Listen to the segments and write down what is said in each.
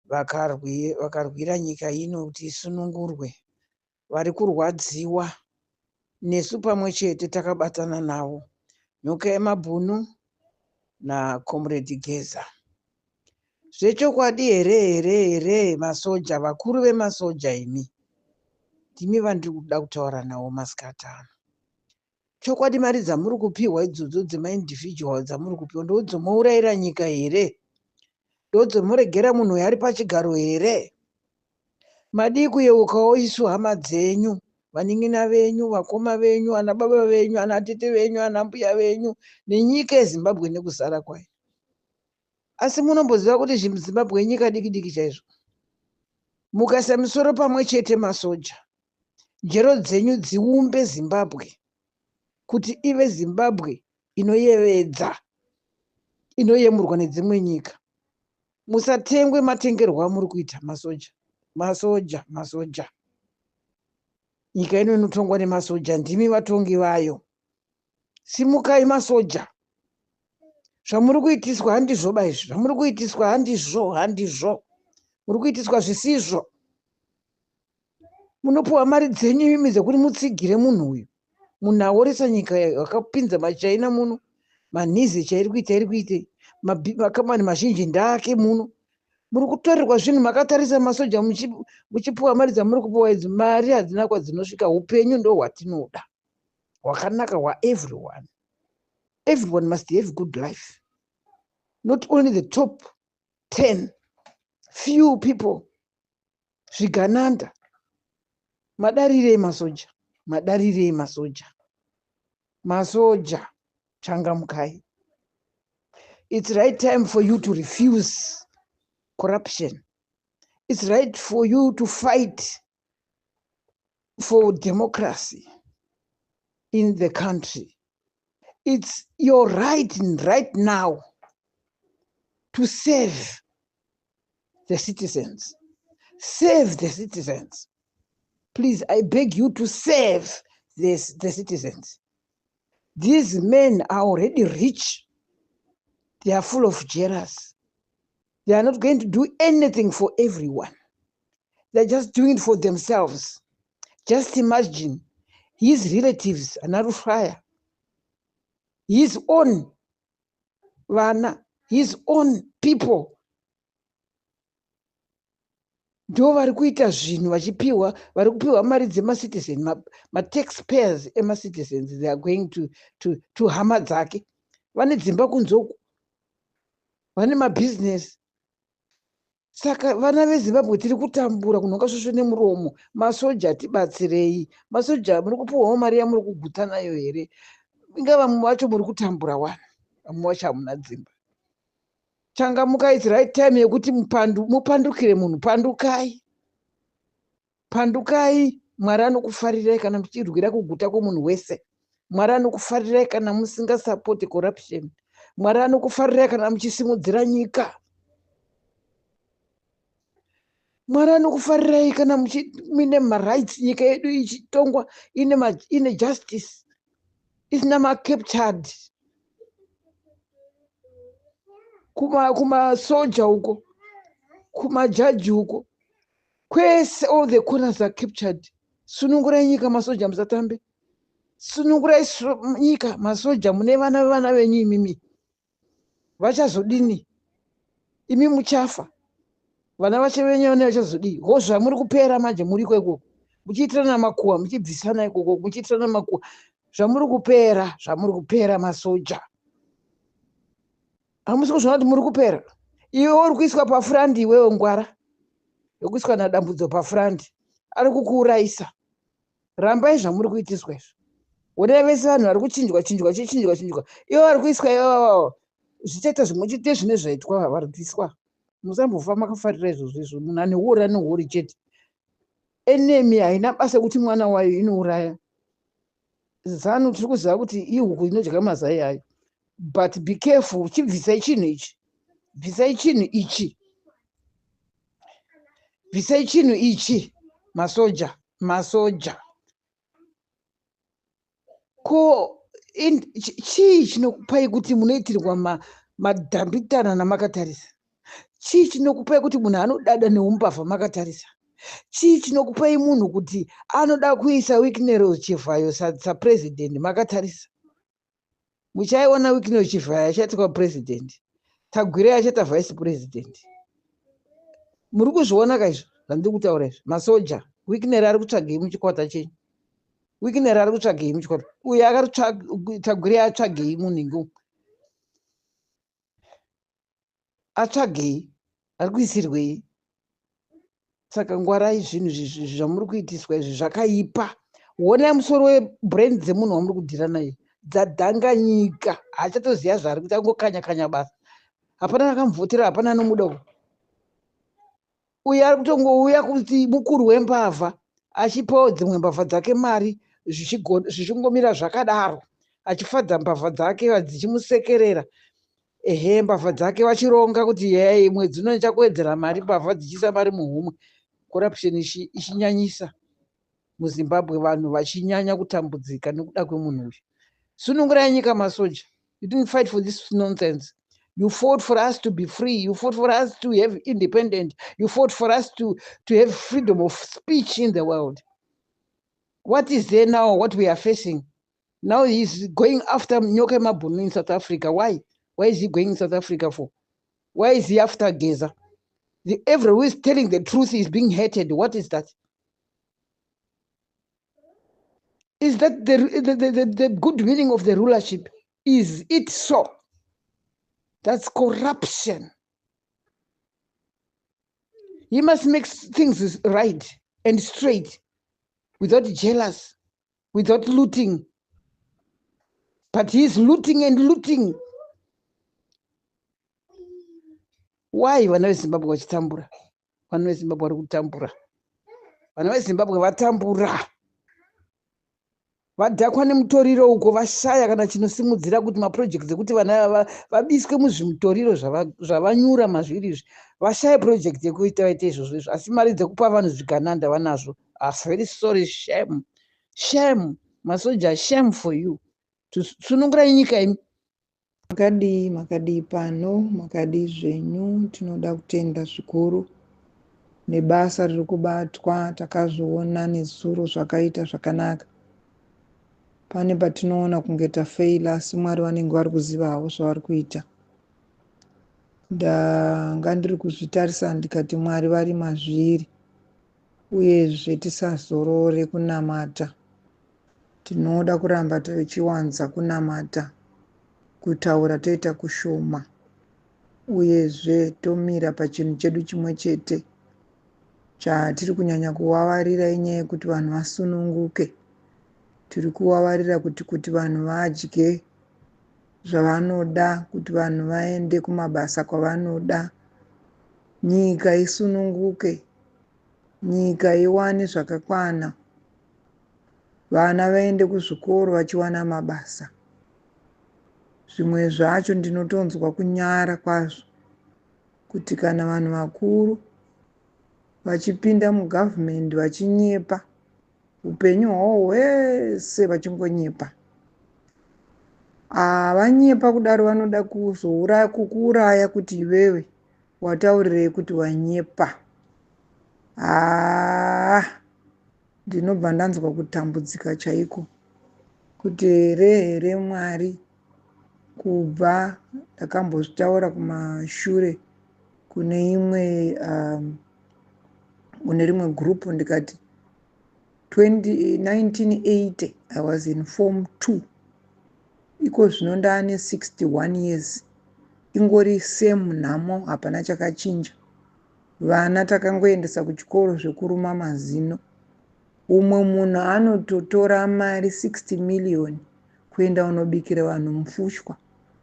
Vakarwira nyika ino kuti isunungurwe. Vari kurwadziwa nesu pamwe chete takabatana navo. Nyoka yemabhunu naComrade Geza. Zvechokwadi here here here masoja, vakuru vemasoja imi. Ndimi vandiri kuda kutaura navo masikati ano. Chokwadi mari dzamuri kupiwa idzodzo dzemaindividual dzamuri kupiwa ndodzomourayira nyika here? Ndodzomoregera munhu uyo ari pachigaro here? Madii kuyeukawo isu hama dzenyu, vanin'ina venyu, vakoma venyu, ana baba venyu, ana tete venyu, ana mbuya venyu nenyika yeZimbabwe nekuzara kwayo. Asi munomboziva kuti Zimbabwe inyika diki diki chaizvo. Mukaisa misoro pamwe chete masoja, njero dzenyu dziumbe Zimbabwe kuti ive Zimbabwe inoyevedza, inoyemurwa nedzimwe nyika. Musatengwe matengerwo amuri kuita masoja, masoja, masoja. Nyika ino inotongwa nemasoja, ndimi vatongi vayo. Simukai masoja. Zvamuri kuitiswa handizvo ba izvi. Zvamuri kuitiswa handizvo, handizvo. Muri kuitiswa zvisizvo. Munopiwa mari dzenyu imimi dzekuti mutsigire munhu uyu. Munhu aoresa nyika akapinza machaina muno. Manhize chairi kuita iri kuite. Makambani mazhinji ndaake muno. Muri kutorerwa zvinhu makatarisa masoja muchipiwa mari dzamuri kupiwa idzi. Mari hadzina kwadzinosvika. Upenyu ndohwatinoda. Hwakanaka hwaeveryone. Everyone must have good life. Not only the top 10 few people. Zvigananda. Madarirei masoja. Madarirei masoja. Masoja. Changamukai. It's right time for you to refuse corruption. It's right for you to fight for democracy in the country. It's your right right now to save the citizens. Save the citizens. Please, I beg you to save the citizens. These men are already rich. They are full of jealous. They are not going to do anything for everyone. They're just doing it for themselves. Just imagine his relatives, Anarufaya, his own vana, his own people. Ndo vari kuita zvinhu vachipiwa, vari kupiwa mari dzemacitizen, mataxpayers emacitizens. They are going to hama dzake. Vane dzimba kunze uku, vane mabusiness. Saka vana veZimbabwe tiri kutambura kunhonga svosve nemuromo. Masoja tibatsirei. Masoja muri kupiwawo mari yamuri kugutsa nayo here? Inga vamwe vacho muri kutambura wani, vamwe vacho hamuna dzimba. Changamukai, it's right time yekuti mupandukire munhu. Pandukai, pandukai. Mwari anokufarirai kana muchirwira kuguta kwemunhu wese. Mwari anokufarirai kana musingasapoti corruption. Mwari anokufarirai kana muchisimudzira nyika. Mwari anokufarirai kana muine marights, nyika yedu ichitongwa ine justice, isina macaptured. Kumasoja uko, kumajaji uko, kwese all the corners are captured. Sunungurai nyika masoja, musatambe. Sunungurai nyika masoja, mune vana vevana venyu imimi. Vachazodini? Imi muchafa. Vana vacho venyu vane vachazodii? Ho zvamuri kupera manje muriko ikoko. Muchiitirana makuhwa, muchibvisana ikoko, muchiitirana makuhwa. Zvamuri kupera, zvamuri kupera masoja. Hamusi kuzviona kuti muri kupera. Iwe uri kuiswa pafurandi iwewe ngwara. Yokuiswa naDambudzo pafurandi. Ari kukuurayisa. Rambai zvamuri kuitiswa izvo. Honai vese vanhu vari kuchinjwa chinjwa chichinjwa chinjwa. Ivo vari kuiswa ivavo. Zvichaita zvimwe chete zvine zvaitwa vari kuiswa. Musambofa makafarira izvozvo izvo. Munhu ane huori ane huori chete. Enemy haina basa kuti mwana wayo inouraya. Zanu tiri kuziva kuti ihuku inodya mazai ayo. But be careful, chibvisai chinhu ichi. Bvisai chinhu ichi. Bvisai chinhu ichi. Masoja, masoja. Ko chii chinokupai kuti munoitirwa madhambitana namakatarisa? Chii chinokupai kuti munhu anodada neumbavha makatarisa? Chii chinokupai munhu kuti anoda kuisa Wicknell Chivhayo sapresident makatarisa? Muchaiona Wicknell Chivhayo achaitwa president, Tagwirei achaita vice president. Muri kuzviona ka izvo zvandiri kutaura izvi? Masoja, Wicknell ari kutsvagei muchikwata chenyu? Wicknell ari kutsvagei muchikwata? Uyu Tagwirei atsvagei munhingi umu? Atsvagei? Ari kuisirwei? Saka ngwarai zvinhu zvamuri kuitiswa izvi zvakaipa. Honai musoro webrain dzemunhu wamuri kudhira naye dzadhanganyika, haachatoziva zvaari kuita, angokanya kanya basa. Hapana akamuvhotera, hapana anomuda uyu. Uyu ari kutongouya kuti mukuru wembavha achipawo dzimwe mbavha dzake mari, zvichingomira zvakadaro, achifadza mbavha dzake dzichimusekerera. Ehe, mbavha dzake vachironga kuti yei mwedzi uno ndichakuwedzera mari, mbavha dzichiisa mari muhomwe. Corruption ichinyanyisa muZimbabwe, vanhu vachinyanya kutambudzika nekuda kwemunhu uyu. Sunungurai nyika masoja. You didn't fight for this nonsense. You fought for us to be free. You fought for us to have independent. You fought for us to have freedom of speech in the world. What is there now, what we are facing? Now he's going after Nyoka Mabhunu in South Africa. Why? Why is he going in South Africa for? Why is he after Geza? Everyone who is telling the truth is being hated. What is that? Is that the good meaning of the rulership? Is it so? That's corruption. He must make things right and straight, without jealous, without looting. But he's looting and looting. Why vana veZimbabwe vachitambura? Vana veZimbabwe vari kutambura. Vana veZimbabwe vatambura. Vadhakwa nemutoriro uko, vashaya kana chinosimudzira kuti maprojects ekuti vana vabiswe muzvimutoriro zvavanyura mazviri izvi. Vashaya project yekuita vaite izvozvo izvo, asi mari dzekupa vanhu zvigananda vanazvo. Very sorry, shame. Shame. Masoja, shame for you. Sunungurai nyika imi. Makadii, makadii pano, makadii zvenyu. Tinoda kutenda zvikuru nebasa riri kubatwa. Takazviona nezuro zvakaita zvakanaka. Pane patinoona kunge tafeila, asi Mwari vanenge vari kuziva havo zvavari kuita. Ndanga ndiri kuzvitarisa ndikati Mwari vari mazviri, uyezve tisazorore kunamata. Tinoda kuramba tichiwanza kunamata, kutaura toita kushoma, uyezve tomira pachinhu chedu chimwe chete. Chatiri kunyanya kuvavarira inyaya yekuti vanhu vasununguke. Tiri kuvavarira kuti vanhu vadye zvavanoda, kuti vanhu vaende kumabasa kwavanoda, nyika isununguke, nyika iwane zvakakwana, vana vaende kuzvikoro vachiwana mabasa. Zvimwe zvacho ndinotonzwa kunyara kwazvo kuti kana vanhu vakuru vachipinda mugavhumendi vachinyepa upenyu hwavo hwese, vachingonyepa, vanyepa kudaro, vanoda kuzouraya, kukuuraya kuti iwewe wataurirei kuti wanyepa. Haa, ndinobva ndanzwa kutambudzika chaiko kuti here Mwari. Kubva ndakambozvitaura kumashure kune imwe kune rimwe gurupu ndikati 1980 I was in form 2, iko zvino ndaane 61 years, ingori same nhamo, hapana chakachinja. Vana takangoendesa kuchikoro zvekuruma mazino. Umwe munhu anototora mari 60 million kuenda unobikira vanhu mufushwa,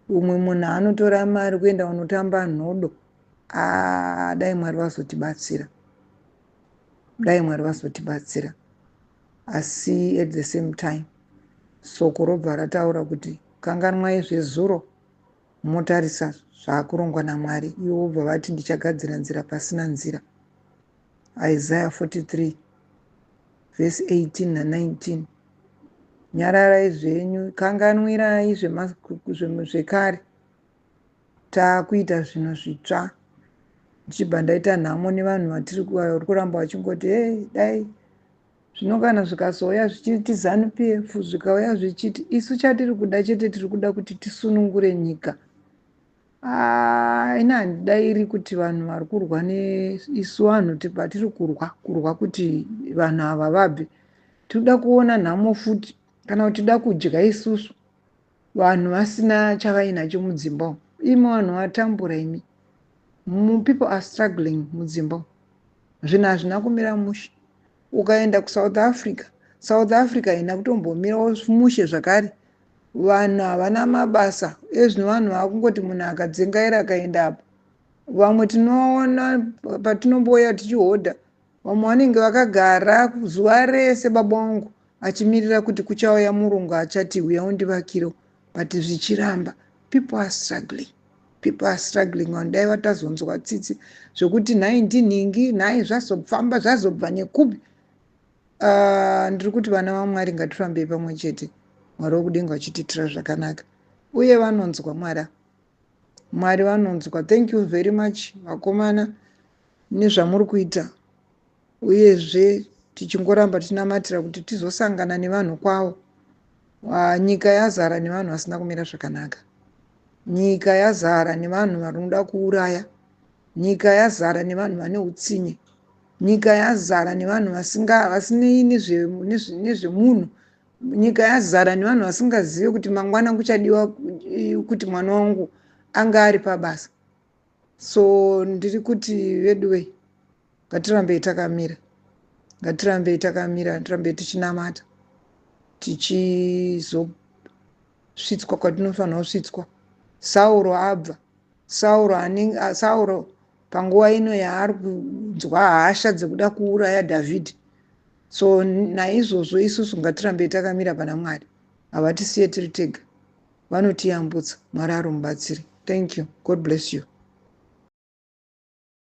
umwe munhu anotora mari kuenda unotamba nhodo. Dai Mwari vazotibatsira, dai Mwari vazotibatsira. Asi at the same time soko robva rataura kuti kanganwai zvezuro, motarisa zvaakurongwa naMwari. Ivo vobva vati ndichagadzira nzira pasina nzira. Isaiah 43 vhesi 18 na19. Nyararai zvenyu, kanganwirai zvekare, taakuita zvinhu zvitsva. Ndichibva ndaita nhamo nevanhu vatiri vari kuramba vachingoti, "Hey, dai zvino kana zvikazouya zvichiti ZANU PF, zvikauya zvichiti." Isu chatiri kuda chete, tiri kuda kuti tisunungure nyika. Ini handidairi kuti vanhu vari kurwa neisu. Vanhu patiri kurwa, kurwa kuti vanhu ava vabve, tinoda kuona nhamo futi, kana kuti tida kudya isusu, vanhu vasina chavainacho mudzimba umu? Imi, vanhu vatambura imi. People are struggling mudzimba umu. Zvinhu hazvina kumira mushe. Ukaenda kuSouth Africa, South Africa haina kutombomirawo mushe zvakare. Vanhu havana mabasa ezvino. Vanhu vakungoti munhu akadzengaira akaenda apo. Vamwe tinoona patinombouya tichihodha, vamwe vanenge vakagara zuva rese, baba vangu, achimirira kuti kuchauya murungu achati, "Uya undivakiro," but zvichiramba. People are struggling, people are struggling. Vanhu dai vatazonzwa tsitsi zvokuti nhai ndinhingi, nhai zvazofamba, zvazobva nekupi? Ndiri kuti vana vaMwari, ngatifambei pamwe chete, Mwari wokudenga vachitiitira zvakanaka. Uye vanonzwa Mwari, Mwari vanonzwa. Thank you very much, vakomana, nezvamuri kuita. Uyezve tichingoramba tinamatira kuti tizosangana nevanhu kwavo. Nyika yazara nevanhu vasina kumira zvakanaka. Nyika yazara nevanhu vanoda kuuraya. Nyika yazara nevanhu vane utsinye. Nyika yazara nevanhu vasinei nezvemunhu. Nyika yazara nevanhu vasingazivi kuti mangwana kuchadiwa kuti mwana wangu anga ari pabasa. So ndiri kuti veduwei, ngatirambei takamira, ngatirambei takamira, tirambei tichinamata, tichizosvitswa kwatinofanira kusvitswa. Sauro abva. Sauro, Sauro panguva ino yaari kunzwa hasha dzekuda kuuraya Dhavhidhi. So naizvozvo isusu ngatirambei takamira pana Mwari. Havatisiye tiri tega, vanotiyambutsa. Mwari ari mubatsiri. Thank you, God bless you.